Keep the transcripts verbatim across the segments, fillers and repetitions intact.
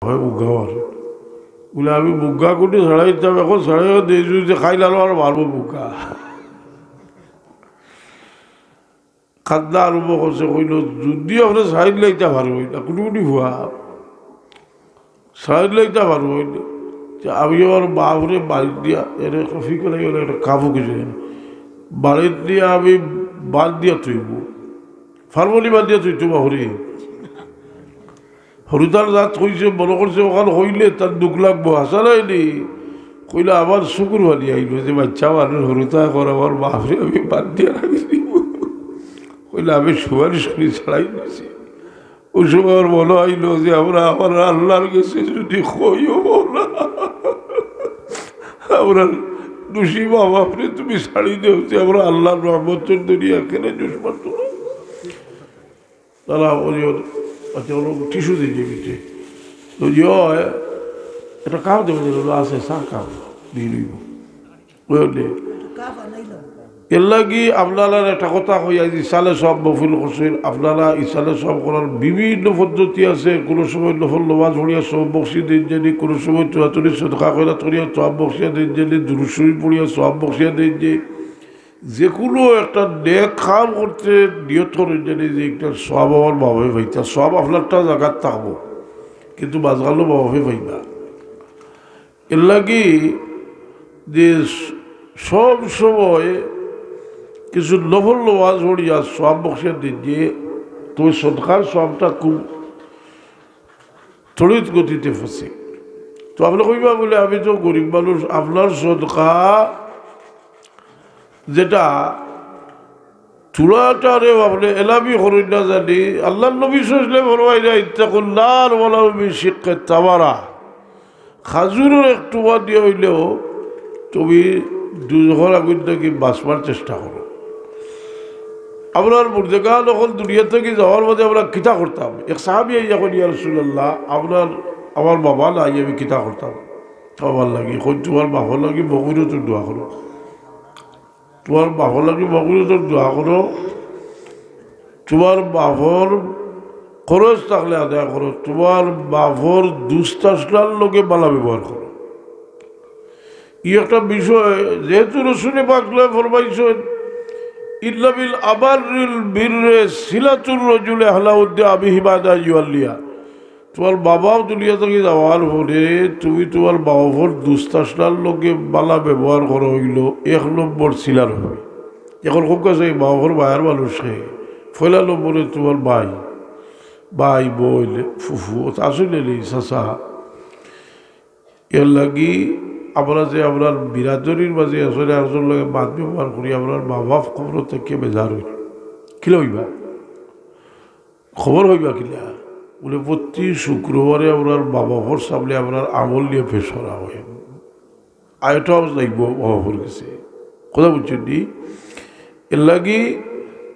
ভাই বুগা মারে। বলে, "আমি বুগা কুটি ছাড়াইতাম, এখন ছাড়াইয়া দেই যদি খাইল আরো আর মারবো বুগা।" কান্দা আরম্ভ করছে, কইল, "যদি আপনে ছাড়িলাইতা পারইন না, কুটি কুটি ফুয়া, ছাড়িলাইতা পারইন না, তে আমি আমার বাপরে বাড়ি দিয়া, এরে কফি করে গেলে একটা কাপড় কিছু বাড়িত দিয়া আমি বাদ দিয়া থইব, ফার্মলি বাদ দিয়া থইতো বাপরে।" হুরুতার জাত কইছে, মনে করছে অখান কইলে তার দুখ লাগবো, হাছা নায়নি? কইলা, "আমার চকুর পানি আইল যে বাচ্চা মানুষ হুরুতায় কর, আমার বাপরে আমি বাদ দিয়া রাখি দিব।" কইলা, "আমি সুপারিশ করি ছাড়াই দিছি।" ওই সময় আমার মনে হইল যে আমরা আমার আল্লাহর গেছে যদি কইও না, আমরা দোষী বাপ, আপনে তুমি ছাড়ি দেও যে আমরা আল্লাহর রহমতের দুনিয়া কেনে দুশ্মন তোরা। তারা ওই ওর, আচ্ছা, ওর টিস্যু দিয়ে দিতে। তো ইয়ে হয়, একটা কাপ দেবো, যেগুলো আছে, চা কাপ দিয়ে দিব। বুঝলি? এর লাগি আপনারা একটা কথা কই, আজ ইসালে সব মহফিল করছেন, আপনারা ইসালে সব করার বিভিন্ন পদ্ধতি আছে। কোনো সময় নফল নামাজ পড়িয়া সব বকশি দিন জানি, কোনো সময় তুরাতুরি সদকা খয়রাত করিয়া সব বকশিয়া দিন জানি, দুরুদ শরীফ পড়িয়া সব বকশিয়া দিন যে, যে কোনো একটা নেক কাম করতে নিয়ত করেন জানি যে একটা সব আমার বাপে পাইতা, সব আপনারটা জাগাত থাকবো, কিন্তু বাজগালো বাপে পাইবা। এর লাগি যে স-, সব সময় কিছু নফল নামাজ পড়িয়া সব বকশিয়া দিন যে, তুমি সদকার সবটা খুব তড়িৎ গতিতে ফসে। তো আপনে কইবা বলে, "আমি তো গরিব মানুষ, আপনার সদকা যেটা তুলাটারে আপনে এলামি করইন না জানি।" আল্লাহর নবী সাল্লাল্লাহু আলাইহি ওয়াসাল্লাম ফরমাইলা, "ইত্তাকুন নার ওয়ালাউ বিশিক্কি তামরা।" খাজুরর এক টুবা দিয়া অইলেও তুমি দুজখর আগুন থাকি বাঁচবার চেষ্টা করো। আমরার মুর্দেগান অকল দুনিয়া থাকি যাওয়ার বাদে আমরা কিতা করতাম? এক সাহাবী আইয়া কইন, "ইয়া রাসূলুল্লাহ, আপনার, আমার বাবা নাই, আমি কিতা করতাম?" আমার লাগি, কইন, "তুমার বাবার লাগি মগফিরাতর দোয়া করো।" তুমার বাপর লাগি মগফিরাতর দোয়া করো, তুমার বাপর খরচ থাকলে আদায় করো, তুমার বাপর দুস্ত আশনার লগে বালা ব্যবহার করো। ই একটা বিষয়, যেহেতু রসুলে পাক ফরমাইছইন, "ইন্না মিন আবাররিল বিররি সিলাতুর রাজুলি আলা ওয়াদ্দি আবিহি বাদা আন ইউয়াল্লিয়া।" তুমার বাবাও দুনিয়া থাকি যাওয়ার পরে তুমি তুমার বাপর দুস্ত আশনার লগে বালা ব্যবহার করা অইলো এক নম্বর সিলার হবে। এখন খুব কাছে বাপর বায়ার মানুষ হে, পয়লা নম্বরে তুমার ভাই, ভাই, বইন, ফুফু, অতা আসলে নেই, চাচা। এর লাগি আমরা যে আমরার বিরাদরির মাঝে আসলে একজনর লগে বাদ ব্যবহার করি, আমরার মা বাপ কবর থাকি বেজার অই। কিলা অইবা? খবর অইবা কিলা? বলে, প্রতি শুক্রবারে আমরার মা বাপর সামনে আমরার আমল নিয়া পেশ করা হয়। আয়টাও যাইব মা বাপর গেছে। কথা বুঝছইন নি? এর লাগি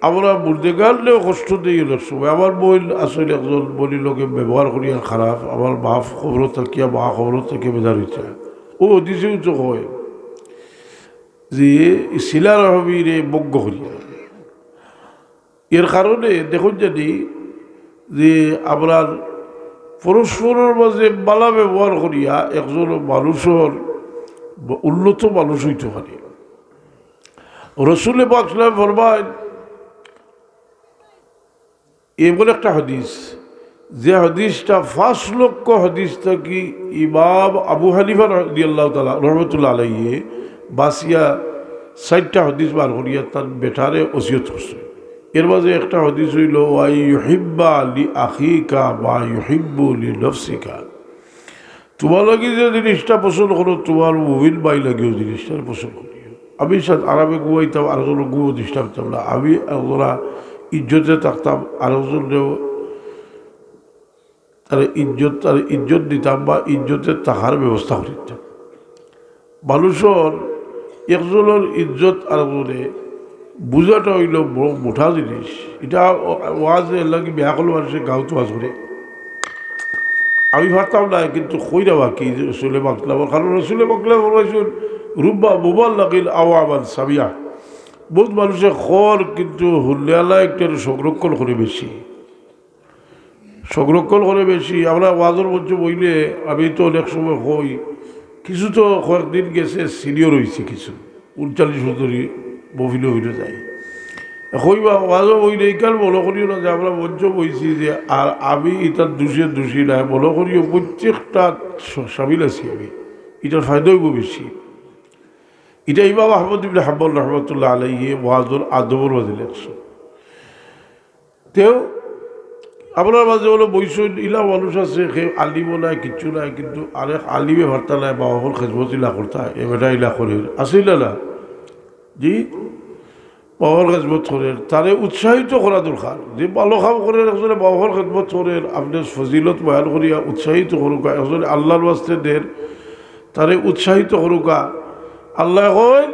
আমরা মুর্দেগানরেও কষ্ট দেই অনেক সময়। আমার বইন আসলে একজন বইনর লগে ব্যবহার করিয়ার খারাপ, আমার বাপ কবর থাকিয়া, মা কবর থাকিয়া বেজার অইতা। ও হাদিসেও তো কয় যে সিলা রহমিরে ভঙ্গ করিয়া। এর কারণে দেখইন জানি যে আমরার পরস্পরর মাঝে বালা ব্যবহার করিয়া একজন মানুষর ব-, উন্নত মানুষ অইতে পারে। রসুলে পাক সাল্লাল্লাহু আলাইহি ওয়াসাল্লাম ফরমাইন, এমন একটা হাদিস, যে হাদিসটা পাঁচ লক্ষ হাদিস থাকি ইমাম আবু হানিফা রাদিয়াল্লাহু তাআলা রহমতুল্লাহ আলাইহি বাছিয়া চাইরটা হাদিস বার করিয়া তান বেটারে ওসিয়ত করছে। এর মাঝে একটা হাদিস অইলো, "ওয়া ইউহিব্বা লি আখিকা মা ইউহিব্বু লি নাফসিকা।" তুমার লাগি যে জিনিসটা পছন্দ করো, তুমার মুমিন ভাই লাগিও জিনিসটা পছন্দ করিও। আমি সাথে আরামে ঘুমাইতাম, আরেকজনর ঘুমো disturb দিতাম না। আমি একজনর ইজ্জতে থাকতাম, আরেকজনরেও তার ইজ্জত, তার ইজ্জত দিতাম বা ইজ্জতে থাকার ব্যবস্থা করিতাম। মানুষর একজনর ইজ্জত আরেকজনে বুঝাটা অইলো বড় মোটা জিনিস। ইটা ওয়াজ এর লাগি বেয়াকল মানুষে গাউত ওয়াজ করে। আমি পারতাম না, কিন্তু কইরা বাকি যে রসুলে পাক সাল্লাল্লাহু আলাইহি ওয়াসাল্লাম, কারণ রসুলে পাক সাল্লাল্লাহু আলাইহি ওয়াসাল্লাম ফরমাইছইন, "রুব্বা মুবাল্লাগিন আওয়ামান সামিয়া।" বহুত মানুষে কর, কিন্তু হুননেআলা একটারে সংরক্ষণ করে বেশি। সংরক্ষণ করে বেশি। আমরা ওয়াজর মঞ্চে বইলে আমি তো অনেক সময় কই, কিছু তো কয়েকদিন গেছে সিনিয়র অইছি, কিছু ঊনচল্লিশ বছরই মহফিলো ফিরে যাই। কইবা ওয়াজও বইলে ইকাল মনে করিও না যে আমরা মঞ্চ বইছি যে আর আমি ইতার দোষে দোষী নাই, মনে করিও প্রত্যেকটা স-, সামিল আছি আমি, ইটার ফায়দা অইব বেশি। ইটা ইমাম আহমদ ইবনে হাম্বল রহমতুল্লাহ আলাইহি ওয়াজর আদবর মাঝে লেখছে। তেও আপনার মাঝে হলো বৈষম্য ইলা মানুষ আছে, কেউ আলিমও নাই, কিচ্ছু নাই, কিন্তু আরেক আলিমে পারতা নাই, বাবা মার খেদমত ইলা করতা, এ বেটা ইলা করে, আছে না? না? জি, বাবা মার খেদমত করে, তারে উৎসাহিত করা দরকার। যে ভালো কাম করে, একজনে বাবা মার খেদমত করে, আপনি ফজিলত বয়ান করিয়া উৎসাহিত করুক, একজনে আল্লাহর ওয়াস্তে দের, তারে উৎসাহিত করুক। আল্লাহ কয়,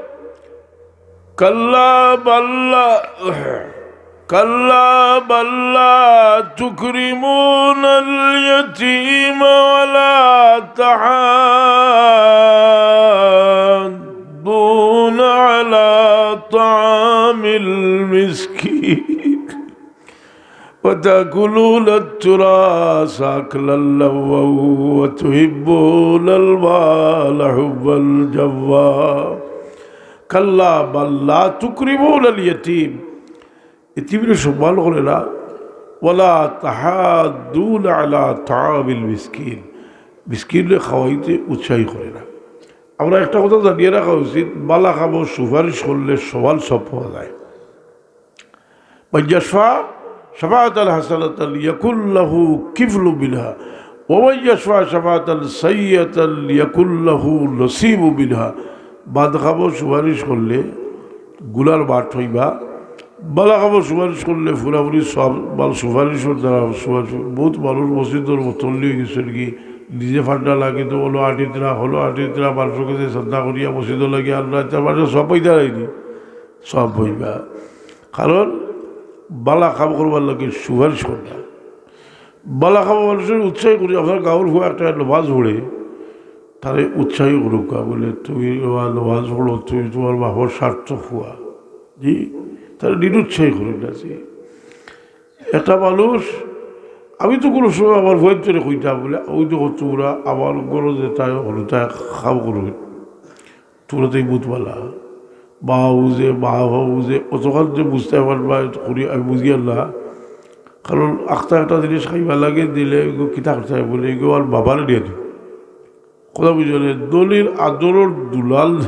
كلا بل لا، كلا بل لا تكرمون اليتيم ولا تحاضون على طعام المسكين وتأكلون التراث أكلا لما وتحبون المال حبا جما كلا بل لا تكرمون اليتيم, এতিমরে সম্মান করে না। ولا تحاضون على طعام المسكين, মিসকিনরে খাওয়াইতে উৎসাহী করে না। আমরা একটা কথা জানিয়ে রাখা উচিত, বালা কামো সুপারিশ করলে সমান সব পাওয়া যায়। من يشفع شفاعة حسنة يكن له كفل منها ومن يشفع شفاعة سيئة يكن له نصيب منها। বাদ কামো সুপারিশ করলে গুনার বাট হইবা, বালা কামো সুপারিশ করলে পুরাপুরি সব, মানে সুপারিশর দ্বারা সুপারিশ। বহুত মানুষ মসজিদর মতল্লি হয়ে গেছে কি, নিজে ফান্ডা লাগে তো হলো আটিতরা, হলো আটিতরা, মানুষের কাছে শ্রদ্ধা করিয়া মসজিদও লাগে, আর রাইতে মানুষ সব পাইতে হয়নি, সব হইবা। কারণ বালা কাম করবার লাগে সুপারিশ করতা। বালা কাম মানুষের উৎসাহ করি, আপনার গাঁওর ফুয়া একটা নমাজ পড়ে, তারে উৎসাহী করুক, বলে, "তুমি বাবা নমাজ পড়ো, তুমি তোমার বাবার সার্থক ফুয়া।" জি, তারে নিরুৎসাহী করুক না, জি। একটা মানুষ, আমি তো কোনো সময় আমার ফুয়াইন্তরে কইতাম বলে, "ওই তো তোমরা আমার ঘরো যে তাই হলো, তাই কাম করবে।" তোরা তো এই বুঝবালা, মা বুঝে, মা বাবা বুঝে, অতখান যে বুঝতে পারবা, করি আমি বুঝি আর না। কারণ আখতা একটা জিনিস খাইবা লাগে দিলে, এগো কিতা করতে হয় বলে, এগো আর বাবারে দিয়ে দিব। কথা বুঝলে, দলির আদরর দুলাল।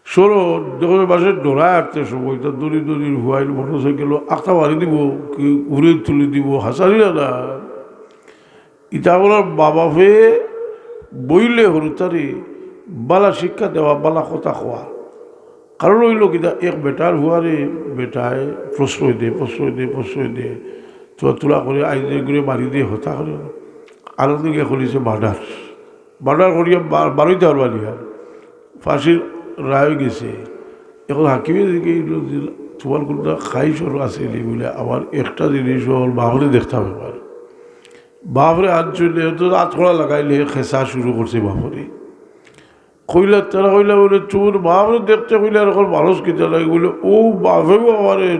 সরো, যখন বাসে ডরায় আটতে সময়, তা দড়ি দড়ির হুয়াইল মোটরসাইকেল আখতা মারি দিব, কি উড়ে তুলি দিব, হাসানি না না। ইতা আমরা মা বাপে বইলে হুরুতারে বালা শিক্ষা দেওয়া, বালা কথা কওয়া। কারণ অইল কিতা, এক বেটার হুয়ারে বেটায় প্রশ্রয় দে, প্রশ্রয় দে, প্রশ্রয় দে, তোরা তুলা করে আইজে ঘুরে মারি দে, হতা করে। আরো দিকে করিছে মার্ডার, মার্ডার করিয়া বার-, বারোইতে পারবানি আর ফাঁসির রায় গেছে। এখন হাকিমে দিকে তোমার কোনটা খাই সর আছে নি বলে, আমার একটা জিনিস ওর বাপরে দেখতাম এবার। বাপরে আনছইন, এ তো আতকড়া লাগাইলে খেসা শুরু করছে বাপরে। কইলা, তারা কইলা বলে, "তোর বাপরে দেখতে কইলে আর এখন মানুষ কিতা লাগে?" বলে, "ও বাপেও আমারে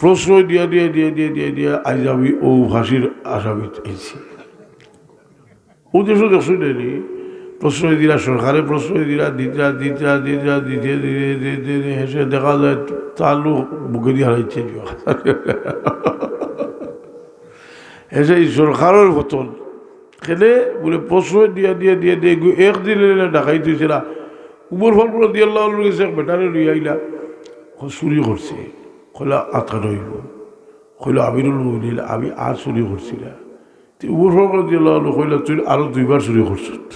প্রশ্রয় দিয়া, দিয়া, দিয়া, দিয়া, দিয়া, দিয়া, আইজ আমি ও ফাঁসির আসামি আইছি।" ও দেশও দেখছইন নি, প্রশ্রয় দিলা, সরকারে প্রশ্রয় দিলা, দিতরা, দিতরা, দিতরা, দিতে, দিতে, দিতে, দিতে, শেষে দেখা যায় তার লোক বুকে দিয়ে হারাইছে। শেষে এই সরকারের পতন। কেনে? বলে, প্রশ্রয় দিয়া, দিয়া, দিয়া, দিয়া, এগু-, একদিন এলে ডাকাইত হইছে না। উমর ফারুক রাদিয়াল্লাহু আনহুর গেছে এক বেটারে লইয়া আইলা। কয়, "চুরি করছে।" কইলা, "আটকানো হইব।" কইলা, "আমিরুল মুমিনিন, আমি আর চুরি করছি না।" তে উমর ফারুক রাদিয়াল্লাহু আনহু কইলা, "তুই আরো দুইবার চুরি করছত।"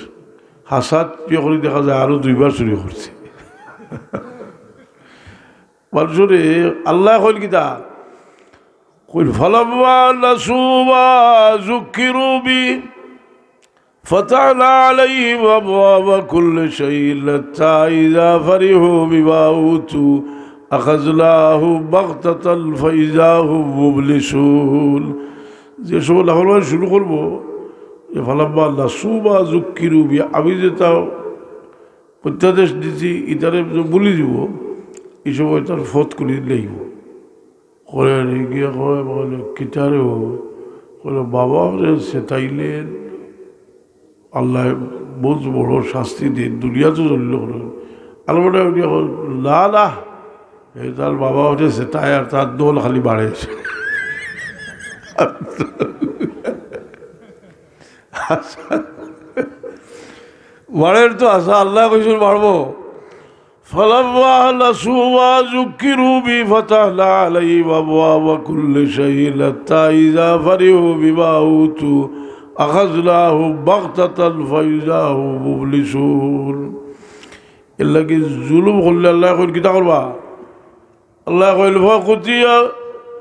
হাসাত ইয়ে করি দেখা যায় আরো দুইবার চুরি করছে। মানুষরে আল্লাহ কইল কিতা? কইল, "ফালাম্মা নাসু মা যুক্কিরু বি, ফাতাহনা আলাইহিম আবওয়াবা কুল্লি শাইইন হাত্তা ইযা ফারিহু বিমা উতু আখাযনাহুম বাগতাতান ফাইযা হুম মুবলিসুন।" যে সময় নাফরমানি শুরু করবো, এ ফালাম্মা নাসু মা যুক্কিরু বি, আমি যেটা অধ্যাদেশ দিছি, ইতারে ভুলি দিব, এই সময় তার ফত খুলি লইব। পরে নিয়া গিয়া কয়, বলে, "কিতারে ও?" বলে, "বাবা ওরে সেতাইলে আল্লায় বউত বড় শাস্তি দেইন, দুনিয়াত জলিল করইন।" আর বলে, উনি এখন, "না, না, এই তার বাবা ওরে সেতায় আর তার দল খালি বাড়ে।" বাড়ের তো আশা, আল্লায় কইছইন বাড়বো। فلما نسوا ما ذكروا به فتحنا عليهم أبواب كل شيء حتى إذا فرحوا بما أوتوا أخذناهم بغتة فإذا هم مبلسون। এরলাগি জুলুম করলে আল্লায় কইন কিতা করবা? আল্লায় কইন, فقطع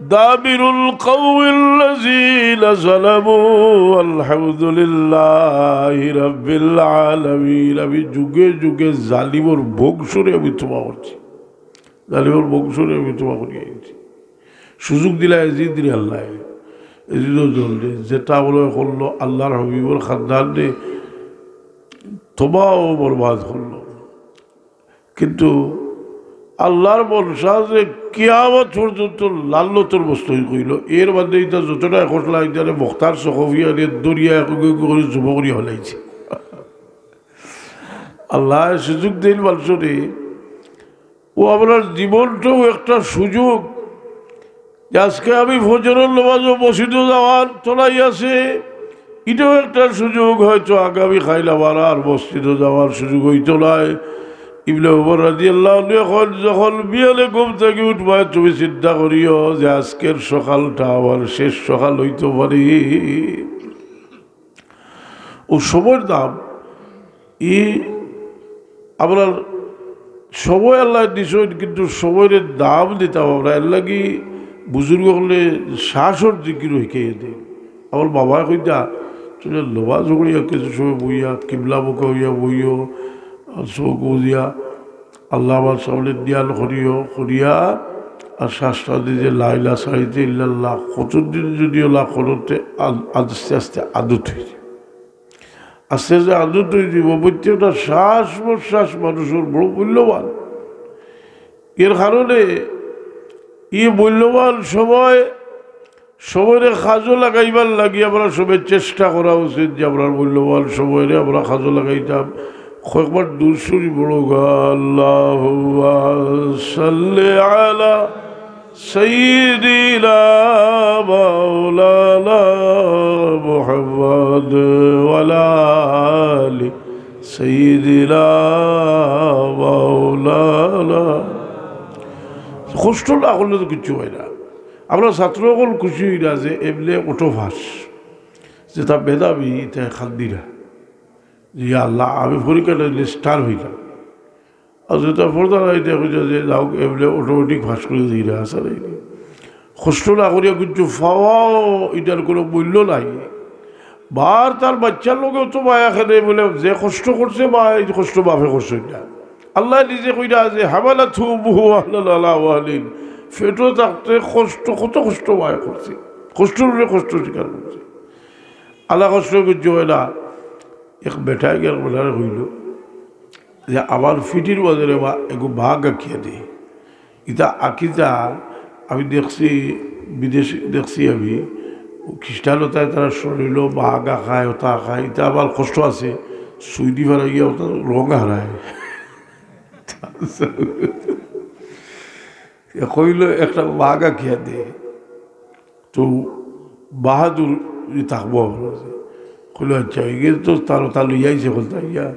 دابر القوم الذين ظلموا والحمد لله رب العالمين। আমি যুগে যুগে জালিমর বংশরে আমি তবা করছি, জালিমর বংশরে আমি তবা করি আইছি। সুযোগ দিলা এজিদরে আল্লায়, এজিদর দলরে, যেতা বলে করলো আল্লাহর হাবিবর খান্দানরে তবা ও বরবাদ করলো। কিন্তু আল্লাহর বংশা যে কিয়ামত পর্যন্ত লানতর বস্তু অই কইল। এর বাদে ইতা যতটা খসলা, ইতারে মুখতার সখফিয়ারে দরিয়া এক উগে উগে করি জুবো করি হলাইছে। আল্লায় সুযোগ দেইন মানষরে। ও আপনার জীবনটাও একটা সুযোগ, যে আজকে আমি ফজরর নামাজও মসজিদো যাওয়ার তলাই আছে, ইটাও একটা সুযোগ। হয়তো আগামী কাইল আমার আর মসজিদো যাওয়ার সুযোগ অইতো নায়। ইবনে ওমর রাদিয়াল্লাহু আনহু কইন, যখন বিয়ানে ঘুম থাকি উঠবায়, তুমি চিন্তা করিও যে আজকের সকালটা আমার শেষ সকাল অইতো পারে। ও সময়র দাম, ই আপনার সময় আল্লায় দিছইন, কিন্তু সময়র দাম দিতাম আমরা। এরলাগি বুজুর্গ অকলে শ্বাসর জিকির হিকাইয়া দেইন। আমার বাবায় কইতা, "তুমি নামাজ পড়িয়া কিছু সময় বইয়া, কিবলা মুখা অইয়া বইও, আর চোখ বুজিয়া আল্লাহ আমার সামনে ধ্যান করিও, করিয়া আর শ্বাসটা দিতে লা ইলাহা ইল্লাল্লাহ, কতদিন যদি ওলা করতে আদ-, আস্তে আস্তে আদত অই যায়।" আস্তে আস্তে আদত অই দিব। প্রত্যেকটা শ্বাস প্রশ্বাস মানুষর বড় মূল্যবান। এর কারণে এই মূল্যবান সময়, সময়রে কাজো লাগাইবার লাগি আমরা সবে চেষ্টা করা উচিত যে আমরা মূল্যবান সময়রে আমরা কাজো লাগাইতাম। কয়েকবার দুরূদ শরীফ পড়ো গা, আল্লাহুম্মা সাল্লি আলা সাইয়্যিদিনা মাওলানা মুহাম্মদ ওয়া আলা আলি সাইয়্যিদিনা মাওলানা। কষ্ট না করলে তো কিচ্ছু অয় না। আমরা ছাত্র অকল খুশি অইরা যে এবলে অটো পাস, যেতা মেধাবী, ইতা কান্দিরা যে, "ইয়া আল্লাহ, আমি পরীক্ষাত দিলে স্টার অইলাম।" আর যেতা পড়তা নায়, ইতা কইতা যে, "যাউক, এবলে অটোমেটিক পাস করি দিরা, আছে না?" কষ্ট না করিয়া কিচ্ছু পাওয়াও, ইটার কোনো মূল্য নাই। বার তার বাচ্চার লগেও তো মায়া খেলে বলে, যে কষ্ট করছে, মা এই কষ্ট বাপে করছে না। আল্লায় নিজে কইরা যে, "হামালাতহু উম্মুহু ওয়াহনান আলা ওয়াহনিন।" পেটো থাকতে কষ্ট, কত কষ্ট মায়া করছে, কষ্টর উপরে কষ্ট স্বীকার করছে। আল্লাহ কষ্ট সহ্য অয় না। এক বেটায় গিয়া এক বেটারে কইল যে, "আমার পিঠির মাঝে রে বা এগু বাঘ আঁকিয়া দে।" ইতা আঁকিতা আমি দেখছি, বিদেশ দেখছি আমি, ও খ্রিস্টান অতায় তারা শরীরও বাঘ আঁকায়, অতা আঁকায়, ইতা আবার কষ্ট আছে, সুইদি ফারা গিয়া অতা রং হারায়। এ কইল, "একটা বাঘ আঁকিয়া দে।" তো বাহাদুর ই থাকবো আমরা। কইল, "আচ্ছা, এগিয়ে তো তার, তার লইয়া আইছে, কইতা ইয়া,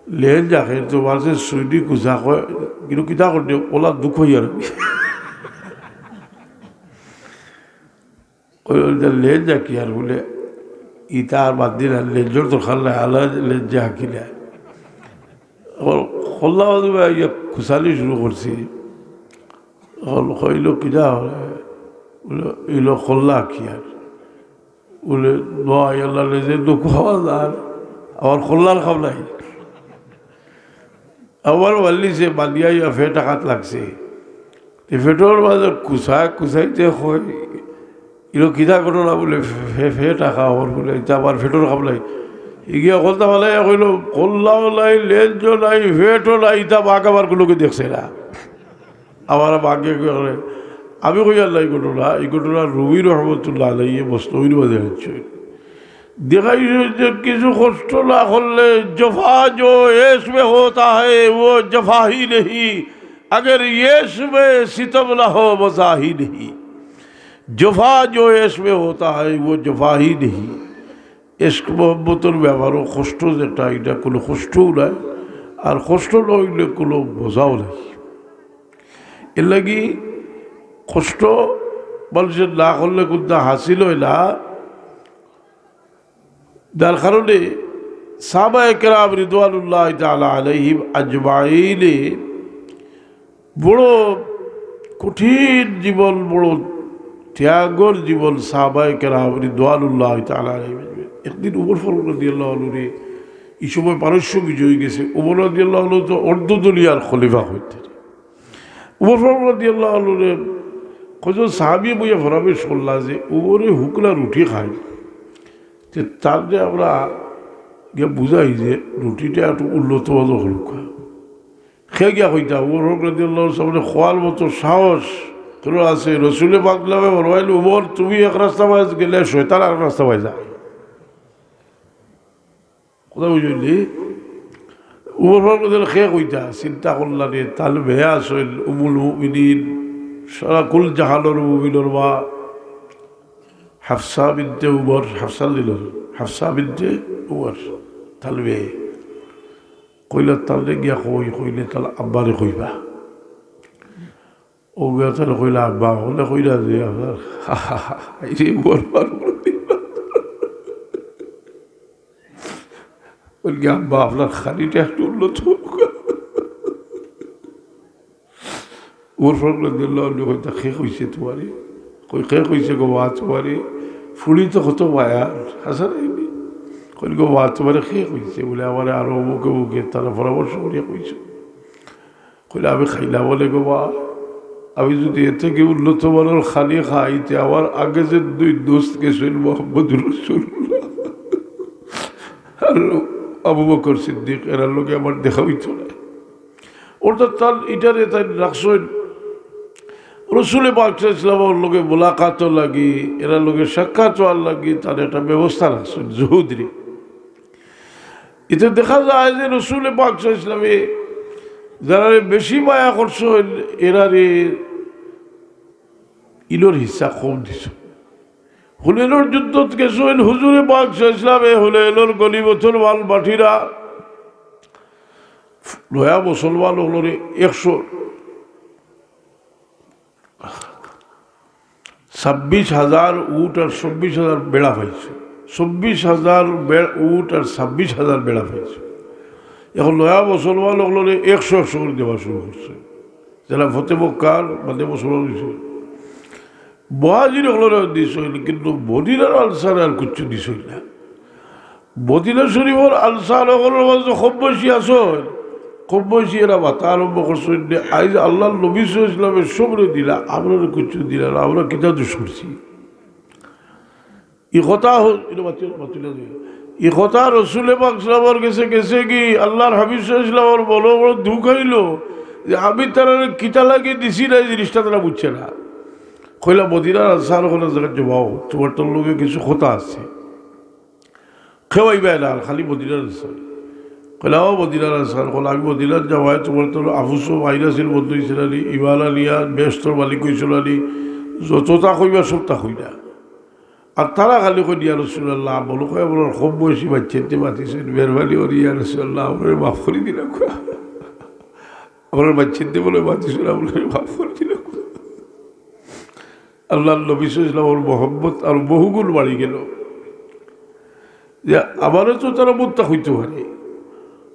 লেন যাকে, তো মাঝে সুইডি কুজা কয়, কিন্তু কিতা করতে, ওলা দুঃখ হইয়ার।" কইল, "যে লেন যা কি আর বলে, ইতা আর বাদ দিন, আর লেন যার দরকার নাই, আলা লেন যা কি না।" ওর কল্লা বাজু ইয়া কুচালি শুরু করছি। ওর কইল, "কিতা হলে?" বলে, "ইলো কল্লা কি আর?" বলে, "দোয়া আল্লাহ লেজে দুঃখ হওয়া যার, আমার কল্লার খাম নাই।" আমার ওয়াল্লি সে বালিয়া ইয়া ফেট আঘাত লাগছে। তে ফেটর মাঝে কুচায়, কুচাইতে কয়, "ইলো কিতা ঘটনা?" বলে, "ফে-, ফেট আঘাত হওয়ার বলে, ইতা আমার ফেটর খাম নাই।" ইগিয়া কল্লা ফালাইয়া কইল, "কল্লাও নাই, লেঞ্জও নাই, ফেটও নাই, ইতা বাঘ আমার কুনুকে দেখছে না।" আমার বাঘে কয়, আমি কইয়ার না ই ঘটনা, ই ঘটনা রুমি রহমতুল্লাহ আলাইহি মসনবীর মাঝে আনছইন। দেখাইছইন যে কিছু কষ্ট না করলে, জফা জো এশ মে হোতা হ্যায়, ও জফা হি নেহি, আগর এশ মে সিতম না হো, মজা হি নেহি। জফা জো এশ মে হোতা হ্যায়, ও জফা হি নেহি। এশক মহব্বতর ব্যাপারও কষ্ট যেটা, ইটা কুনু কষ্টও নায়, আর কষ্ট না অইলে কুনু মজাও নাই। এরলাগি কষ্ট মানষে না করলে কুন্তা হাসিল অয় না। যার কারণে সাহাবায়ে কেরাম রিদওয়ানুল্লাহি তাআলা আলাইহিম আজমাইনে বড় কঠিন জীবন, বড় ত্যাগর জীবন সাহাবায়ে কেরাম রিদওয়ানুল্লাহি তাআলা আলাইহিম আজমাইন। একদিন উমর ফারুক রাদিয়াল্লাহু আনহুরে, ই সময় পারস্য বিজয় অইগেছে, উমর রাদিয়াল্লাহু আনহু তো অর্ধ দুনিয়ার খলিফা অইতে। উমর ফারুক রাদিয়াল্লাহু আনহুরে কয়জন সাহাবিয়ে বইয়া ফরামেশ করলা যে উমরে হুকলা রুটি খাইন, তে তাররে আমরা গিয়া বুঝাই যে রুটিটা একটু উন্নত মানর করউক্কা। কে গিয়া কইতা, উমর ফারুক রাদিয়াল্লাহু আনহুর সামনে কওয়ার মতো সাহস কারো আছে? রসুলে পাক নামে ফরমাইল, "উমর, তুমি এক রাস্তা বায় গেলে শয়তান আরেক রাস্তা বায় যায়।" কথা বুঝলি? উমর ফারুক রাদিয়াল্লাহু আনহুরে কে কইতা? চিন্তা করলা রে, তার মেয়ে আছইন উম্মুল মুমিনিন, সারা কুল জাহানর মুমিনর মা, হাফসা বিনতে উমর, হাফসা দিল, হাফসা বিনতে উমর, তার মেয়ে। কইলা, "তারে গিয়া কই?" কইলে, "তার আব্বারে কইবা।" ও গিয়া তারে কইলা, "আব্বা।" বলে, "কইলা যে আপনার।" এই যে বড় বড় বড় দিল। বলে কি, "আব্বা, আপনার খালিটা একটু উন্নত হোক।" উমর ফারুক রাদিয়াল্লাহু আনহু কইতা, "কে কইছে তুমারে?" কই, "কে কইছে গো বা তুমারে? ফুড়ি তো কত মায়া, হাছা নায়নি?" কই, "গো বা তুমারে কে কইছে?" বলে, "আমারে আরো অমুকে অমুকে তারা পরামর্শ করিয়া কইছে।" কইলে, "আমি খাইলাম বলে গো বা, আমি যদি এর থাকি উন্নত মানর খালি খাই, তে আমার আগে যে দুই দোস্ত গেছইন মোহাম্মদুর রাসূলুল্লাহ আর আবু বকর সিদ্দিক, এরার লগে আমার দেখা অইতো না।" অর্থাৎ তার ইটারে তাইন রাখছইন রসুলে পাক সাল্লাল্লাহু আলাইহি ওয়াসাল্লামর লগে মোলাকাতর লাগি, এরার লগে সাক্ষাৎ অওয়ার লাগি তার একটা ব্যবস্থা রাখছইন, জুহুদরে। ইতে দেখা যায় যে রসুলে পাক সাল্লাল্লাহু আলাইহি ওয়াসাল্লামে যারারে বেশি মায়া করছইন, এরারে ইলর হিসা কম দিছইন। হুনাইনর যুদ্ধত গেছইন, হুজুরে পাক সাল্লাল্লাহু আলাইহি ওয়াসাল্লামে হুনাইনর গনিমতর মাল বাটিরা লয়া মুসলমান অকলরে একশো ছাব্বিশ হাজার উট আর চব্বিশ হাজার বেড়া পাইছে। চব্বিশ হাজার বে-, উট আর ছাব্বিশ হাজার বেড়া পাইছে। এখন লয়া মুসলমান অকলরে একশো একশো করি দেওয়া শুরু করছে। যারা ফতে মক্কার বাদে মুসলমান অইছে, মুহাজির অকলরে দিছইন, কিন্তু মদিনার আনসারে আর কিচ্ছু দিছইন না। মদিনা শরীফর আনসার অকলর মাঝে কম বয়সী আছইন, কম বয়সী এরা মাতা আরম্ভ করছইন যে, "আইজ আল্লাহর নবী সাল্লাল্লাহু আলাইহি ওয়াসাল্লামে সবরে দিলা, আমরারে কিচ্ছু দিলা না, আমরা কিতা দোষ করছি?" ই কথা হ-, ইটা মাতি-, মাতিলে যে, ই কথা রসুলে পাক সাল্লাল্লাহু আলাইহি ওয়াসাল্লামর গেছে গেছে কি, আল্লাহর হাবিব সাল্লাল্লাহু আলাইহি ওয়াসাল্লামর বড় বড় দুঃখ অইলো যে, "আমি তারারে কিতা লাগি দিছি না, এই জিনিসটা তারা বুঝছে না।" কইলা, "মদিনার আনসার অকলরে জাগাত জমাও, তুমার তার লগে কিছু কথা আছে।" কেউ আইবা না, খালি মদিনার আনসার। কইলা, "ও মদিনার আনসার অকল, আমি মদিনাত যাওয়ায় তুমার তো আফুসো ভাইরাসের বন্ধ অইছে না নি, ইমান আনিয়া বেহেস্তর মালিক অইছো না নি, যততা কইবা সবতা কইলা।" আর তারা খালি কইন, "ইয়া রাসূলুল্লাহ, বলো কয় আমরার কম বয়সী বাইচ্চাইন্তে মাতিছইন, মেহেরবানি করি ইয়া রাসূলুল্লাহ, আমরারে মাফ করি দিলাউক্কা। আমরার বাইচ্চাইন্তে বলে মাতিছইন, আমরারে মাফ করি দিলাউক্কা।" আল্লাহর নবী সাল্লাল্লাহু আলাইহি ওয়াসাল্লামর মহব্বত আর বহুগুণ বাড়ি গেল। যে আমারে তো তারা মুত্তাক অইতে পারে।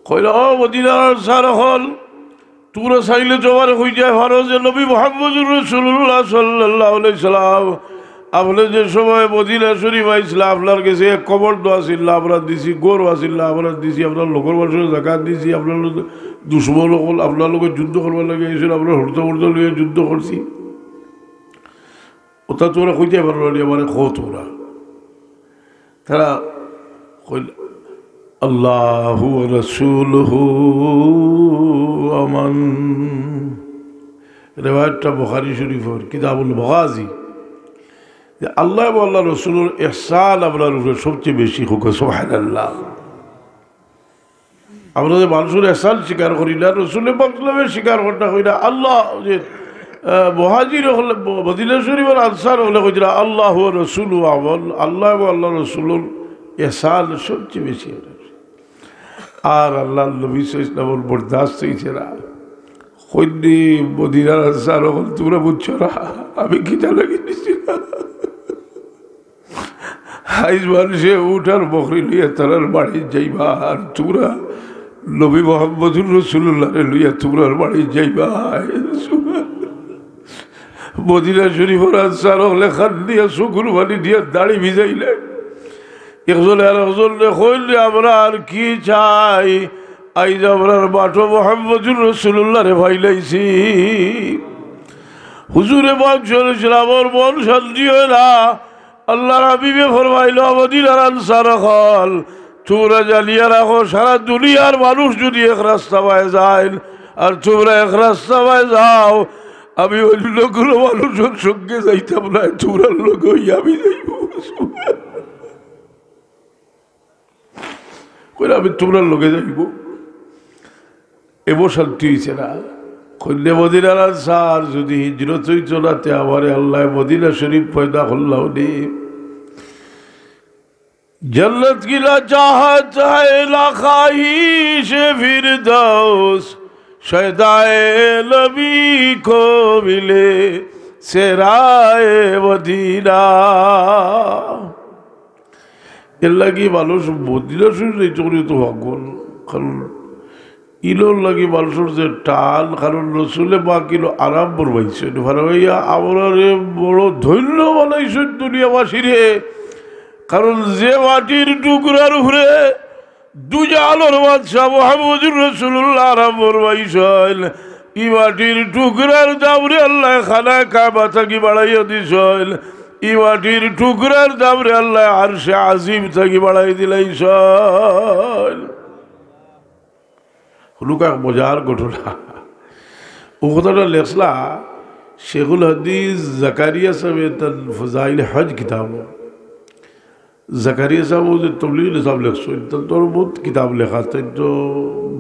কইলা, "ও মদিনার আনসার অকল, তুমরা চাইলে তো আমারে কইতায় পারো যে নবী মুহাম্মদুর রাসূলুল্লাহ সাল্লাল্লাহু আলাইহি সাল্লাম, আপনে যে সময় মদিনা শরীফ আইছলা, আপনার গেছে এক কবর তো আছিল না, আমরা দিছি, ঘরও আছিল না, আমরা দিছি, আপনার লগর মানষরে জাগাত দিছি, আপনার দুশমন অকল আপনার লগে যুদ্ধ করবার লাগি আইছিল, আপনার হর্তা-মর্তা লইয়া যুদ্ধ করছি।" অতা তুমরা কইতায় পারো না নি, আমারে কও তুমরা। তারা কইল, "আল্লাহু ওয়া রাসূলুহু আমান।" রেওয়ায়াতটা বুখারী শরীফর কিতাবুল মাগাজি, যে আল্লাহ এবং আল্লাহ রসুলর ইহসান আমরার উপরে সবচেয়ে বেশি হোক, সুবহানাল্লাহ। আমরা যে মানুষর ইহসান স্বীকার করি না, রসুল পাক সাল্লাল্লাহু আলাইহি ওয়াসাল্লামর স্বীকার করতে কই না। আল্লাহ যে, আহ, মুহাজির অকলে, মদিনা শরীফর আনসার অকলে কইতরা, "আল্লাহ ওয়া রাসূলুহু আ'লাম", আল্লাহ এবং আল্লাহ রসুলর ইহসান সবচেয়ে বেশি। আর আল্লাহর নবী সাল্লাল্লাহু আলাইহি ওয়াসাল্লামর বরদাস্ত অইছে না। কইন নি মদিনার আনসার অকল, "তুমরা বুঝছো না আমি কিতা লাগি দিছি না?" আইজ মানষে উট আর বকরি লইয়া তারার বাড়ি যাইবা, আর তুমরা নবী মুহাম্মদুর রাসূলুল্লাহরে লইয়া তুমরার বাড়ি যাইবা। মদিনা শরীফর আনসার অকলে কান্দিয়া চকুর পানি দিয়া দাড়ি ভিজাইলে। একজনে আর একজনরে কইলে, "আমরা আর কি চাই? আইজ আমরার বাটো মুহাম্মদুর রাসূলুল্লাহরে পাইলাইছি।" হুজুরে পাক সাল্লাল্লাহু আলাইহি ওয়াসাল্লামর মন শান্তি অয় না। আল্লাহর হাবিবে ফরমাইলা, "মদিনার আনসার অকল, তুমরা জানিয়া রাখো, সারা দুনিয়ার মানুষ যদি এক রাস্তা বায় যাইন, আর তুমরা এক রাস্তা বায় যাও, আমি অন্য কোনো মানুষর সঙ্গে যাইতাম না, তুমরার লগে অইয়া আমি যাইমু।" কইরা, "আমি তুমরার লগে যাইমু।" এমন শান্তি অইছে না। কইন নি মদিনার আনসার, যদি হিজরত অইতো না, তে আমারে আল্লাহ মদিনা শরীফ পয়দা করলাও নি। "জান্নাত কি না চাহত হ্যায় না খাহিশে ফিরদৌস, শয়দায়ে নবী কো মিলে সেরায়ে মদিনা।" এর লাগি মানুষ মদিনা শরীফ যাইতে করি তো পাগল, কারণ ইলর লাগি মানুষর যে টান, কারণ রসুলে পাক ইলো আরাম ফরমাইছইন, ফরমাইয়া আমরারে বড় ধন্য বানাইছইন দুনিয়াবাসীরে। কারণ যে মাটির টুকরার উপরে দুজাহানর বাদশা মুহাম্মদুর রাসূলুল্লাহ আরাম ফরমাইছইন, ই মাটির টুকরার দামরে আল্লাহ খানায়ে কাবা থাকি বাড়াইয়া দিছইন, ই মাটির টুকরার দামরে আল্লাহ আরশে আজিম থাকি বাড়াই দিলাইছইন। হুনুকা এক মজার ঘটনা। অউ কথাটা লেখলা শেখুল হাদিস জাকারিয়া সাহেবে তান ফজাইল হজ কিতাব। জাকারিয়া সাহেব অউ যে তবলিগ সাহেব লেখছইন, তান তো বউত কিতাব লেখা, তাইন তো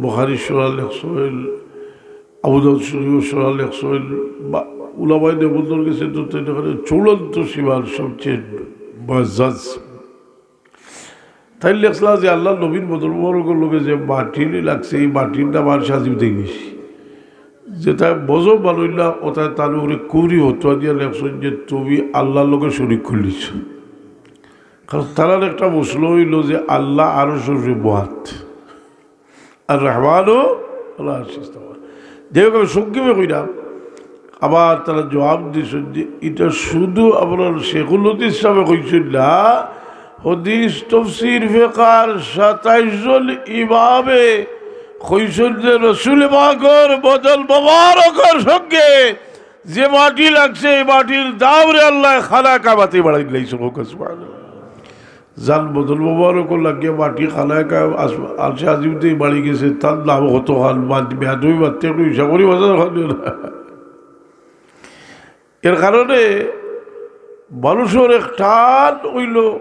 বুখারী শরহ লেখছইন, আবু দাউদ শরীফ শরহ লেখছইন, বা উলামায়ে দেওবন্দর গেছে তো তাইন অখানে চূড়ান্ত সীমার সবচেয়ে মুআজ্জাজ। তাইন লেখছলা যে আল্লাহর নবীর বদন মোবারকর লগে যে মাটি লাগছে, ই মাটির দাম আরশে আজিম থাকি বেশি। যেটা বজব বানাইলা, ওটা তার উপরে কুফরি ফতোয়া দিয়া লেখছইন যে তুমি আল্লাহর লগে শরিক করিলিছো। কারণ তারার একটা মসলা অইলো যে আল্লাহ আরশর উপরে বওয়াত, আর রহমানও আল্লাহ আরশে ইস্তাওয়া। যাই হোক, আমি সংক্ষেপে কইরাম, আবার তারা জবাব দিছইন যে ইটা শুধু আপনার শেখুল হাদিস সাহেবে কইছইন না, হাদিস, তফসির, ফিকার সাতাইশ জন ইমামে কইছইন যে রসুল পাকর বদন মোবারকর সঙ্গে যে মাটি লাগছে, এই মাটির দামরে আল্লাহ খানায়ে কাবাতে বাড়াই দিলাইছইন। সুবহানাল্লাহ। যান বদন মোবারকর লাগিয়া মাটি খানায়ে কাবা, আস-, আরশে আজিমতে বাড়ি গেছে, তার দাম কত খান, মা-, বেয়াদবি মারতে একটু হিসাব করি বাজার খান না। এর কারণে মানুষর এক টান অইলো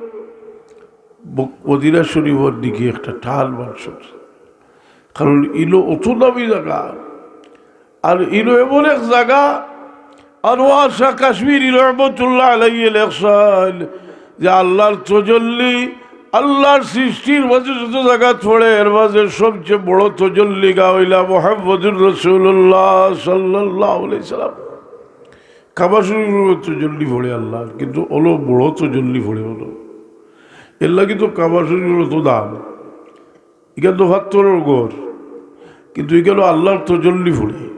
ব-, মদিনা শরীফর দিকে, একটা টান মানুষর। কারণ ইলো অত দামি জাগা, আর ইলো এমন এক জাগা, আনোয়ার শাহ কাশ্মীরি রহমতুল্লাহ আলাইহি লেখছইন যে আল্লাহর তজল্লি, আল্লাহর সৃষ্টির মাঝে যত জাগাত পড়ে, এর মাঝে সবচেয়ে বড় তজল্লি গা অইলা মুহাম্মদুর রাসূলুল্লাহ সাল্লাল্লাহু আলাইহি সাল্লাম। কাবা শরীফর তজল্লি পড়ে আল্লাহর, কিন্তু অলো বড় তজল্লি পড়ে অলো। এর লাগি তো কাবা শরীফর অত দাম। ইখান তো পাত্থরর ঘর, কিন্তু ইখানো আল্লাহর তজল্লি পড়ে।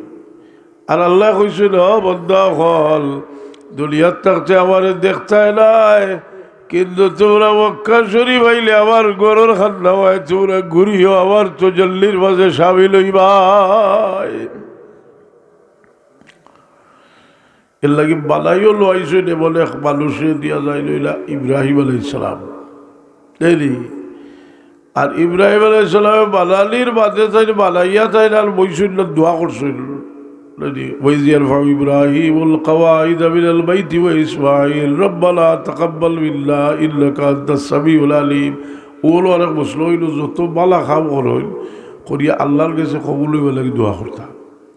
আর আল্লায় কইছইন, "ও বান্দা অকল, দুনিয়াত থাকতে আমারে দেখতায় নায়, কিন্তু তুমরা মক্কা শরীফ আইলে আমার ঘরর কান্দাবায় তুমরা ঘুরিও, আমার তজল্লির মাঝে শামিল অইবায়।" এর লাগি বানাইও লইছইন এমন এক মানুষরে দিয়া যাইন অইলা ইব্রাহিম আলাইহিস সালাম। তাইনি? আর ইব্রাহিম আলাইহিস সালামে বানানির বাদে তাইন বানাইয়া তাইন আর বইছইন না, দোয়া করছইন। وإذ يرفع إبراهيم القواعد من البيت وإسماعيل ربنا تقبل منا إنك أنت السميع العليم। অউ আরক মসলা অইলো, যত ভালা কাম করইন, করিয়া আল্লার গেছে কবুল অইবার লাগি দোয়া করতা।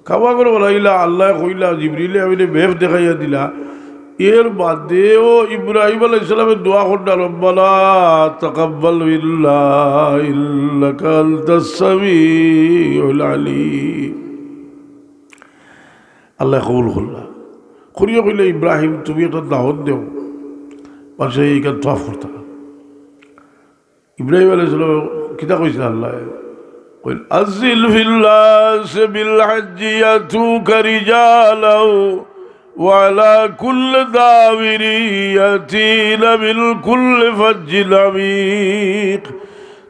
কাবা ঘর বানাইলা, আল্লায় কইলা, জিবরিলে আমিনে map দেখাইয়া দিলা। এর বাদেও ইব্রাহিম আলাইহিস সালামে দোয়া করলা, ربنا تقبل منا إنك أنت السميع العليم। আল্লায় কবুল করলা। করিয়া কইলা, "ইব্রাহিম, তুমি একটা দাওয়াত দেও।" বাদশায় ইখান তওয়াফ করতা। ইব্রাহিম আলাইহিস সালামে কিতা কইছইন আল্লায়? কইলা, "أذن في الناس بالحج يأتوك رجالا وعلى كل ضامر يأتين من كل فج عميق।"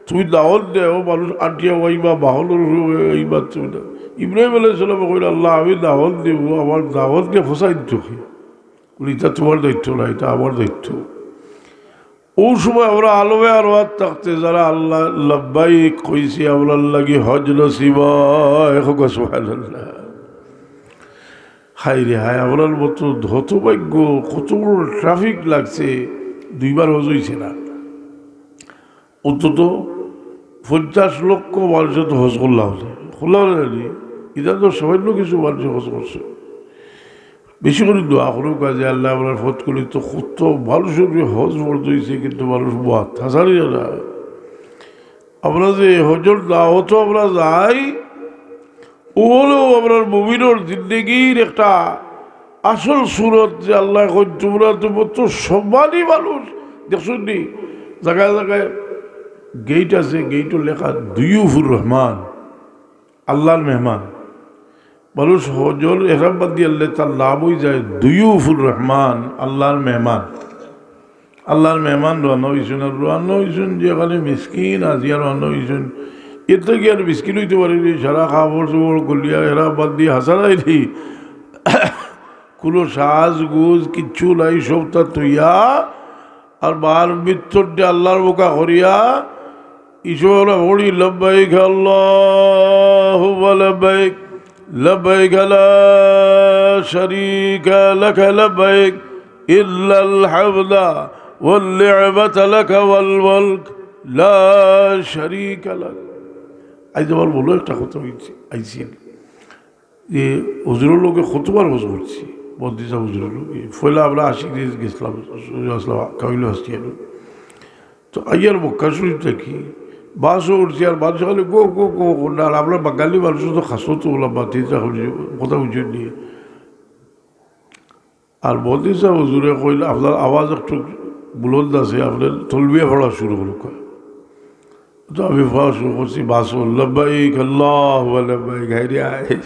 তুমি দাওয়াত দেও, মানুষ আটিয়া আইবা, বাহনর উপরে আইবা, তুমি না। ইব্রাহিম আলাইহিস সালামে কইলা, "আল্লাহ, আমি দাওয়াত দিমু, আমার দাওয়াত দিয়া ফসাই দিতে হয়।" বলে, "ইটা তুমার দায়িত্ব না, ইটা আমার দায়িত্ব।" অউ সময় আমরা আলমে আরওয়াহ থাকতে যারা আল্লাহ লাব্বাইক কইছি, আমরার লাগি হজ নসিব অয়। কউক্কা সুবহানাল্লাহ। হায় রে হায়, আমরার মতো হতভাগ্য, কত বড় traffic লাগছে, দুইবার হজ অইছে না। অন্তত পঞ্চাশ লক্ষ মানুষে তো হজ করলা অনে, করলা অনে না নি? ইটা তো সামান্য কিছু মানুষে হজ করছে। বেশি করি দোয়া করউক্কা যে আল্লাহ আমরার পথ খুলি তো কত মানুষর হজ ফরজ অইছে, কিন্তু মানুষ বাদ হাজারি না। আমরা যে হজর দাওয়াতো আমরা যাই, অউ অইলো আমরার মুমিনর জিন্দেগির একটা আসল সুরত যে আল্লায় কইন, "তুমরা তো মতো সম্মানী মানুষ।" দেখছইন নি, জাগায় জাগায় gate আছে, gate-ও লেখা দুয়ুফুর রহমান, আল্লার মেহমান। মানুষ হজর এহরাম বান্ধিয়ারলে তার লাভ অইযায় দুয়ুফুর রহমান, আল্লার মেহমান। আল্লার মেহমান রওয়ানা অইছইন, আর রওয়ানা অইছইন যে খালি মিসকিন আজিয়া রওয়ানা অইছইন। এর থাকি আর মিসকিন অইতে পারে নি, সারা কাপড় চোপড় খুলিয়া এহরাম বান্ধি হাছাড়াইলি, কুনু সাজগুজ কিচ্ছু নাই, সবতা থইয়া, আর বার ভিতর দিয়া আল্লার মুখা করিয়া, ইশারা করি, "لبيك اللهم لبيك، لبيك لا شريك لك لبيك، إن الحمد والنعمة لك والملك لا شريك لك।" আইজ আমার মনো একটা কথা অইছে, আইছিল যে হুজুরর লগে কতবার হজ করছি, বদ্রিসা হুজুরর লগে। পয়লা আমরা আশিক গেছলাম, আসলাম, কামিল হাসিয়ানো। তো আইয়ার মক্কা শরীফ থাকি বাসো উঠছি, আর মানুষ খালি গো, গো, গো, গো, না, আর আমরা বাঙালি মানুষ তো খাসো তো ওলা বাতি যা হইছে, কথা বুঝে নিয়ে। আর বদ্রিসা হুজুরে কইল, "আপনার আওয়াজ একটু বুলন্দ আছে, আপনি তলবিয়া পড়া শুরু করুক।" তো আমি পড়া শুরু করছি, বাসো, "লাব্বাইক আল্লাহুম্মা লাব্বাইক, হায়রে হায়।"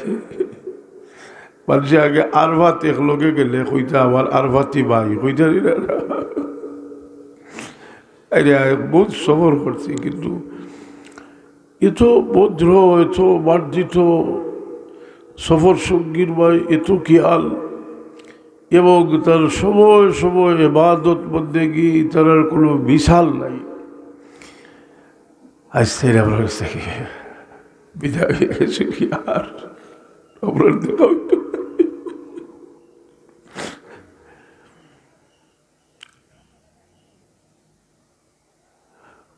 মানুষে আগে আরফাত একলগে গেলে কইতা, "আমার আরফাতি ভাই", কইতা নি না? আরে, আরে, বহুত সফর করছি, কিন্তু এত ভদ্র, এত মার্জিত সফর সঙ্গীর ভাই, এত খেয়াল, এবং তার সময় সময় ইবাদত বন্দেগি, তার আর কোনো মিসাল নাই। আজ থেকে আপনার কাছ থেকে বিদায় হয়ে গেছি, আর আপনার দেখা হইতো না।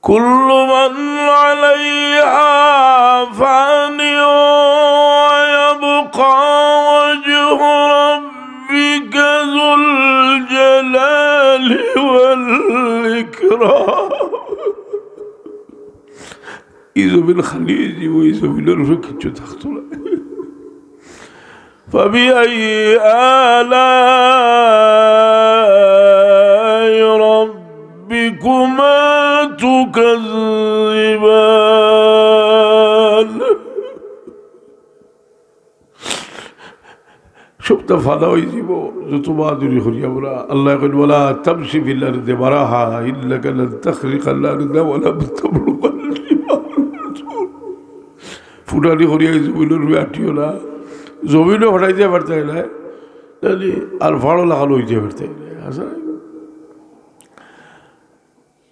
كل من عليها فان ويبقى وجه ربك ذو الجلال والإكرام. এই জমিন খালি অইযিবো, এই জমিনর উপরে কিচ্ছু থাকতো না। فبأي آلاء ربكما تكذبان. সবটা ফানা অইযিবো, যত বাহাদুরি করি আমরা। আল্লায় কইন, "ولا تمش في الأرض مرحا إنك لن تخرق الأرض ولن تبلغ الجبال طولا." ফুটানি করিয়া এই জমিনর উপরে আটিও না, জমিনও ফাটাইতে পারতায় না, জানি আর ফাড়ও লাগানো অইতে পারতায় না। আচ্ছা,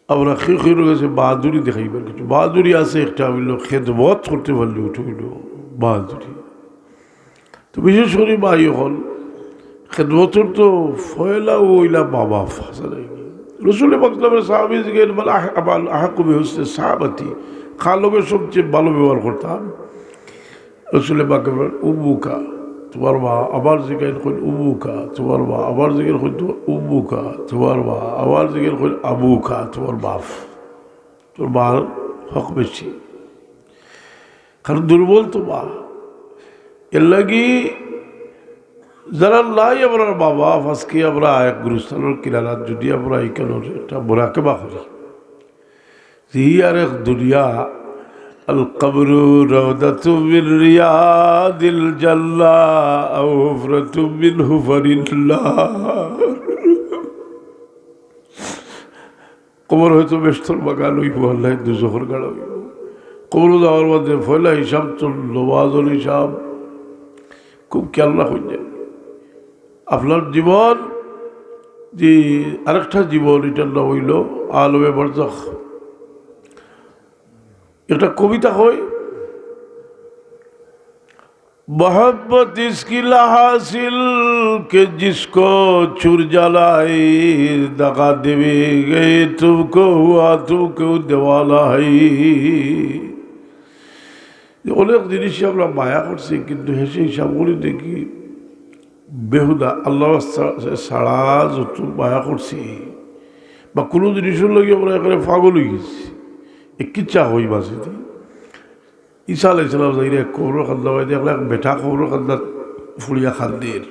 আমরা কেউ কেউর গেছে বাহাদুরি দেখাইবার কিছু, বাহাদুরি আছে একটা, অইলো খেদমত করতে পারলে ওটা অইলো বাহাদুরি। তো বিশেষ করি ভাই অকল, খেদমতর তো পয়লা অইলা মা বাপ, হাছা নায়নি? রসুল পাক সাল্লাল্লাহু আলাইহি ওয়াসাল্লামর সাহাবী জিগাইন, "মান আহ-, মান আহাক্কু বিহুসনি সাহাবাতি?" কার লগে সবচেয়ে ভালো ব্যবহার করতাম? রসুল পাকে বলেন, "উম্মুকা, তোমার মা।" আবার জিগাইন, কইন, "উম্মুকা, তোমার মা।" আবার জিগাইন, কইন, "তো-, উম্মুকা, তোমার মা।" আবার জিগাইন, কইন, "আবুকা, তোমার বাপ।" তোর মার হক বেশি, কারণ দুর্বল তো মা। এর লাগি যারা নাই আমরার বাবা, আজকে আমরা এক গুরুস্থানর কিনারাত যদি আমরা ইখানর একটা মোরাকাবা করি, যে ই আর এক দুনিয়া, আল কবরু রাউদাতুম মিন রিয়াদিল জান্নাহ আও হুফরাতুম মিন হুফারিন নার। কবর হয়তো বেহেস্তর বাগান অইবো, আর নায় দুজখর গাড়া অইবো। কবরো যাওয়ার বাদে পয়লা হিসাব তো নমাজর হিসাব। খুব খেয়াল রাখইন যে আপনার জীবন, যে আরেকটা জীবন, ইটার নাম অইলো আলমে বারজাখ। একটা কবিতা কই, "मोहब्बत इसकी ला हासिल के जिसको छुर जलाए, दगा देवे गए तुमको हुआ तुम क्यों दीवाना है।" যে অনেক জিনিসই আমরা মায়া করছি, কিন্তু হেষে হিসাব করি দেখি বেহুদা, আল্লাহ ছাড়া যত মায়া করছি বা কোনো জিনিসর লাগি আমরা একেবারে পাগল অই গেছি। এক কিচ্ছা কই মাঝে দি। ঈসা আলাইহিস সালাম যাইরা এক কবরর কান্দা বাইদে, দেখলা এক বেটা কবরর কান্দাত ফুড়িয়া কান্দের।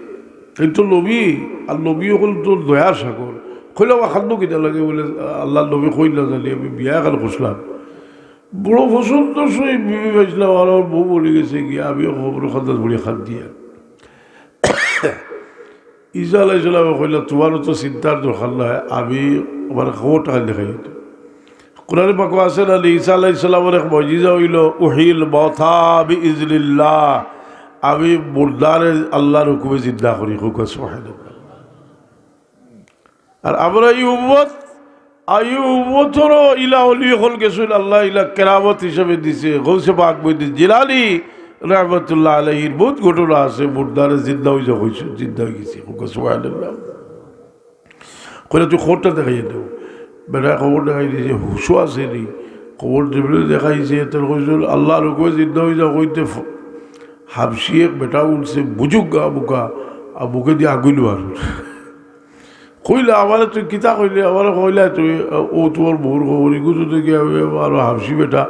এই তো নবী, আর নবী অকল তো দয়ার সাগর। কইলা, "ওয়া কান্দো কিতার লাগি?" বলে, "আল্লাহর নবী কইন না জানি, আমি বিয়া এখান করছিলাম। বড় পছন্দসই বিবি পাইছিলাম, আর আমার বউ মরি গেছে গিয়া, আমিও কবরর কান্দাত ফুড়িয়া কান্দিয়ার।" ঈসা আলাইহিস সালামে কইলা, "তোমারও তো চিন্তার দরকার নাই, আমি আমার খবরটা খালি দেখাই দিই।" কোরআনে পাকো আছে না, ঈসা আলাইহিস সালামর এক মুজিজা অইলো, "উহিল মাউতা বিইজনিল্লাহ", আমি মুর্দারে আল্লাহর হুকুমে জিন্দা করি। কউক্কা সুবহানাল্লাহ। আর আমরা ই উম্মত, আর ই উম্মতরও ইলা অলি অকল গেছইন, আল্লায় ইলা কেরামত হিসাবে দিছে। গৌসে পাক মহিউদ্দিন জিলানী রহমতুল্লাহ আলাইহির বউত ঘটনা আছে, মুর্দারে জিন্দা অই যা কইছইন, জিন্দা অই গেছে। কউক্কা সুবহানাল্লাহ। কইলা, "তুই খবরটা দেখাইয়া দেও।" বেটায় খবর দেখাই দিছে, হুশও আছে নি। খবর যেবলা দেখাইছে, তার কইছইন, "আল্লাহর হুকুমে জিন্দা অই যা" কইতে ফ-, হাবশি এক বেটা উঠছে, বুজুক গা বুকা, আর বুকে দি আগুইন মারর। কইলা, "আমারে তুই কিতা কইলে?" আমারে কইলা, "তুই, ও তোমার বউর খবর, ইগু তো দেখি আমি আরো হাবশি বেটা।"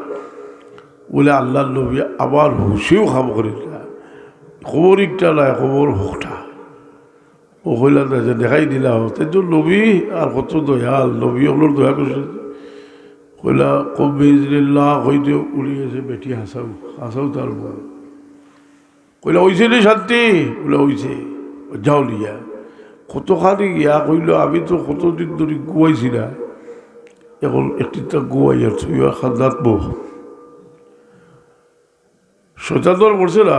বলে, "আল্লাহর নবী, আমার হুশেও কাম করে না, খবর একটা নাই, খবর হকটা।" ও কইলা, "না, যে দেখাই দিলা হোক।" তাই তো নবী আর কত দয়াল, নবী অকলর দয়া করছে। কইলা, "কুম বিইজনিল্লাহ" কইতে উড়ি গেছে বেটি, হাছাউ, হাছাউ তার বউ। কইলা, "অইছে নি শান্তি?" বলে, "অইছে।" যাও লিয়া। কতখানি গিয়া কইলো, "আমি তো কতদিন ধরি ঘুমাইছি না, এখন একটিতা ঘুমাই আর তুই আর খান্দাত বউ।" শয়তান ধরা পড়ছে না?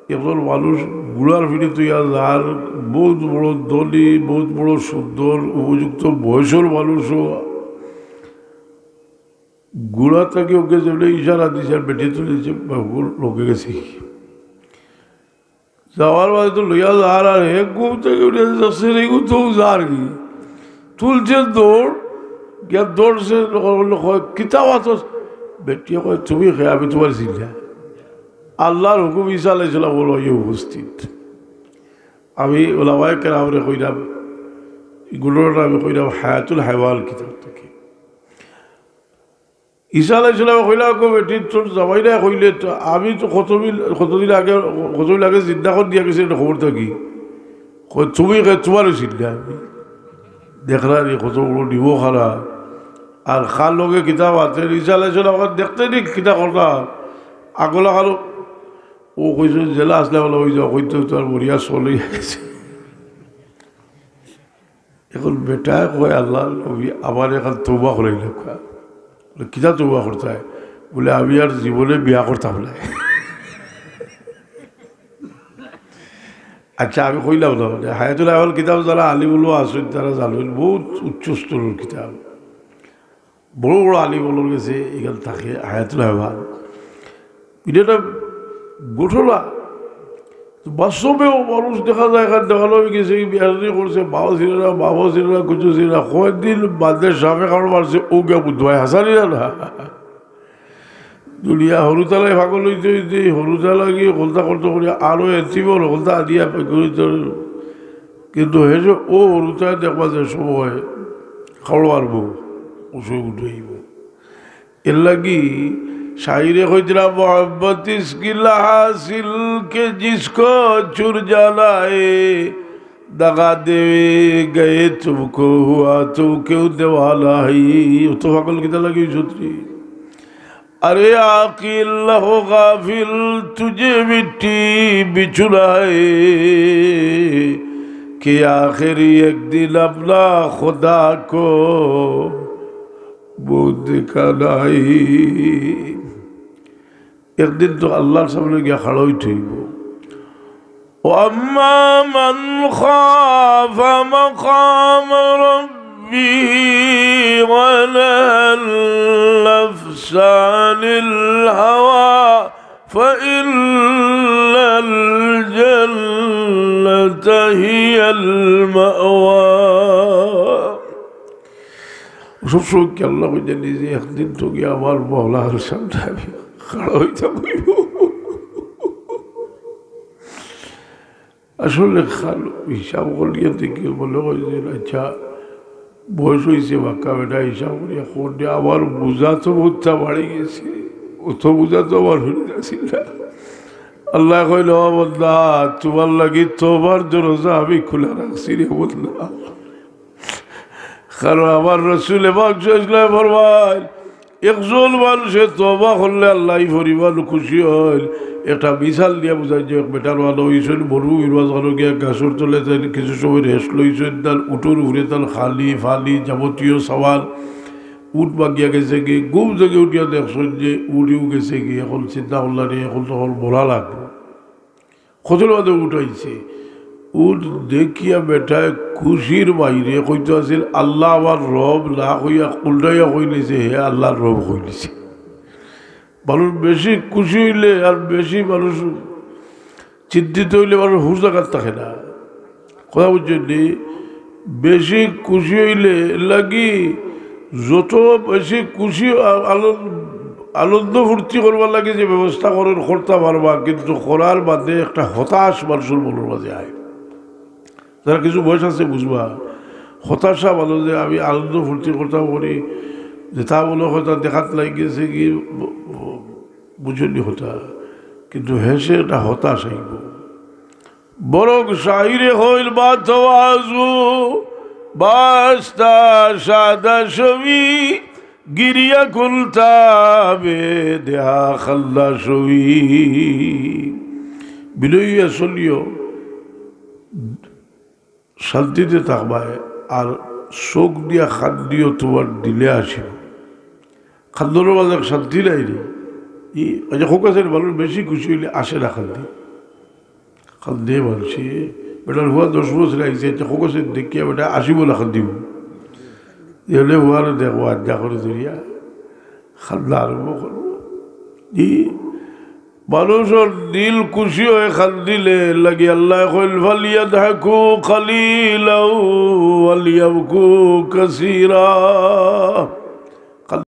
একজন মানুষ ঘুড়ার পিঠে তুই আর যার, বউত বড় ধনী, বউত বড় সুন্দর, উপযুক্ত বয়সর মানুষও ঘুড়া থাকি ওকে যেবলা ইশারা দিছে আর বেটি তুলিছে, বাবুর লগে গেছে। যাওয়ার বাদে তো লইয়া যার, আর হে ঘুম থাকি উঠে যাচ্ছে, রে ঘুম তো যার কি? তুলছে দৌড়, গিয়া দৌড়ছে, কয়, "কিতা মাতস?" বেটিয়ে কয়, "তুমি কে, আমি তোমার চিনি না।" আল্লাহর হুকুম, ঈসা আলাইহিস সালাম অইলো উপস্থিত। আমি ওলামায়ে কেরামরে কইরাম, ই ঘটনাটা আমি কইরাম হায়াতুল হায়ওয়ান কিতাব থাকি। ঈসা আলাইহিস সালামে কইলা, "গো বেটি, তোর জামাইরে কইলে তো, আমি তো কতদিন, কতদিন আগে, কতদিন আগে জিন্দা করি দিয়া গেছি, ইটা খবর থাকি।" কয়, "তুমি কে, তোমারও চিনি না আমি।" দেখরা নি কত বড় নিমকহারা। আর কার লগে কিতা মাতে, ঈসা আলাইহিস সালাম দেখতে নি কিতা করতা, আগলা কালো। ও কইছে, "যেলা আছলা অলা অই যাও, কইতে তো আর মরিয়া চলে গেছে।" এখন বেটায় কয়, "আল্লাহর নবী, আমার এখন তওবা করাইলাউক্কা।" বলে, "কিতা তওবা করতায়?" বলে, "আমি আর জীবনে বিয়া করতাম না।" আচ্ছা, আমি কইলাম না, মানে, হায়াতুল হায়ওয়ান কিতাব যারা আলিম উলামা আছইন, তারা জানইন, বউত উচ্চ স্তরর কিতাব। বড় বড় আলিম অকলর গেছে ইখান থাকে হায়াতুল হায়ওয়ান। ইটা একটা ঘটনা। তো বাস্তবেও মানুষ দেখা যায়, এখান দেখানো হয়ে গেছে, কি বিয়ানি করছে, বাবা ছিল না, বাবা ছিল না, কিছু ছিল না, কয়েকদিন বাদে সাপে কামড় মারছে, ও গিয়া বুঝবায় হাসানি না না। দুনিয়া হুরুতালায় পাগল হইতে হইতে হুরুতালা গিয়ে হকলতা করতে করি আরো এতিমর হকলতা আনিয়া পাগল হইতে হইল। কিন্তু হে যে ও হুরুতায় দেখবা যে সময় কামড় মারবো, অসুখ উঠে আইব। এর লাগি শাইরে কইতরা, "মোহাম্মত ইসকিল হাসিল কে জিসকো চুর জানা হে, দগা দে গয়ে তুমকো হুয়া তো কেউ দেওয়ানা হে।" ও তো পাগল কিতা লাগি সত্যি। ارے عاقل ہو غافل، تجھے مٹی بچھنا ہے کہ آخری ایک دن اپنا خدا کو منہ دکھانا ہے۔ একদিন তো আল্লাহর সামনে গিয়া খাড়া হইতে হইব। وأما من خاف مقام ربه ونهى النفس عن الهوى فإن الجنة هي المأوى। সবসময় কি আল্লাহ কইতে নিজে একদিন তো গিয়া আমার মওলার সামনে আমি খাড়া হইতে হইব। আসলে খাল হিসাব করিয়া দেখি মনে হয় যে, আচ্ছা, বয়স হইছে, বাক্কা বেটা, হিসাব করিয়া কোন দে আমার বোঝা তো বহুত বাড়ি গেছে, অত বোঝা তো আমার হয়ে যাচ্ছিল না। আল্লাহ কইল, "ও বন্দা, তোমার লাগি তোমার দরজা আমি খোলা রাখছি রে বন্দা।" কারণ আমার রসুল পাক সাল্লাল্লাহু আলাইহি ওয়াসাল্লাম ফরমাইল, একজন মানুষে তওবা করলে আল্লাহ পরিমাণ খুশি হইল। একটা মিসাল দিয়া বুঝাই যে, এক বেটার ওয়ালা হইছেন, মরুভূমির মাঝখানো গিয়া গাছর তলে তাইন কিছু সময় রেস্ট লইছেন, তার উটর উপরে তার খালি, ফালি, যাবতীয় সামান, উট ভাগিয়া গেছে গি, ঘুম থেকে উঠিয়া দেখছেন যে উটিও গেছে গি, এখন চিন্তা করলেন, এখন তখন মরা লাগবো। কতর মাঝে উট আইছে। উট দেখিয়া বেটায় খুশির মাইরে কইতো আছিল, "আল্লাহ আমার রব" না কইয়া উল্টাইয়া কইলিছে, "হে আল্লাহর রব" কইলিছে। মানুষ বেশি খুশি হইলে আর বেশি মানুষ চিন্তিত হইলে মানুষ হুশ জাগাত থাকে না। কথা বুঝছেন নি? বেশি খুশি হইলে লাগি যত বেশি খুশি আ-, আনন্দ, আনন্দ ফুর্তি করবার লাগি যে ব্যবস্থা করেন করতে পারবা, কিন্তু করার বাদে একটা হতাশ মানুষের মনের মাঝে আয়। যারা কিছু বয়স আছে বুঝবা, হতাশা ভালো যে আমি আনন্দ ফুর্তি করতাম করি, যেটা মনে হয় তা দেখাত লাগি গেছে কি ব-, ব-, বুঝলি হতা, কিন্তু হেসে একটা হতাশ আইব। বরং শাইরে হইল বা তওয়াজু, বাস্তা সাদা ছবি, গিরিয়া কুলতাবে দেহা খাল্লা ছবি। বিনয়ী চলিও, শান্তিতে থাকবায়, আর চোখ দিয়া কান্দিও তোমার দিলে আসিব। কান্দনর মাঝে এক শান্তি নাই রে। ই, ওই যে খোকা আছে, মানুষ বেশি খুশি হইলে আসে না কান্দি। কান্দে মানষে, বেটার ফুয়া দশ বছর আইছে, যে খোকা আছে দেখিয়া বেটা আসিব না কান্দিব। এলে ফুয়ারে দেখবো, আড্ডা করে ধরিয়া কান্দা আরম্ভ করবো। ই, মানুষর দিল খুশি হয়ে কান্দিলে লাগি আল্লাহ কইল, "ফালিয়াদহাকু কালিলাও ওয়ালিয়াবকু কাসীরা।"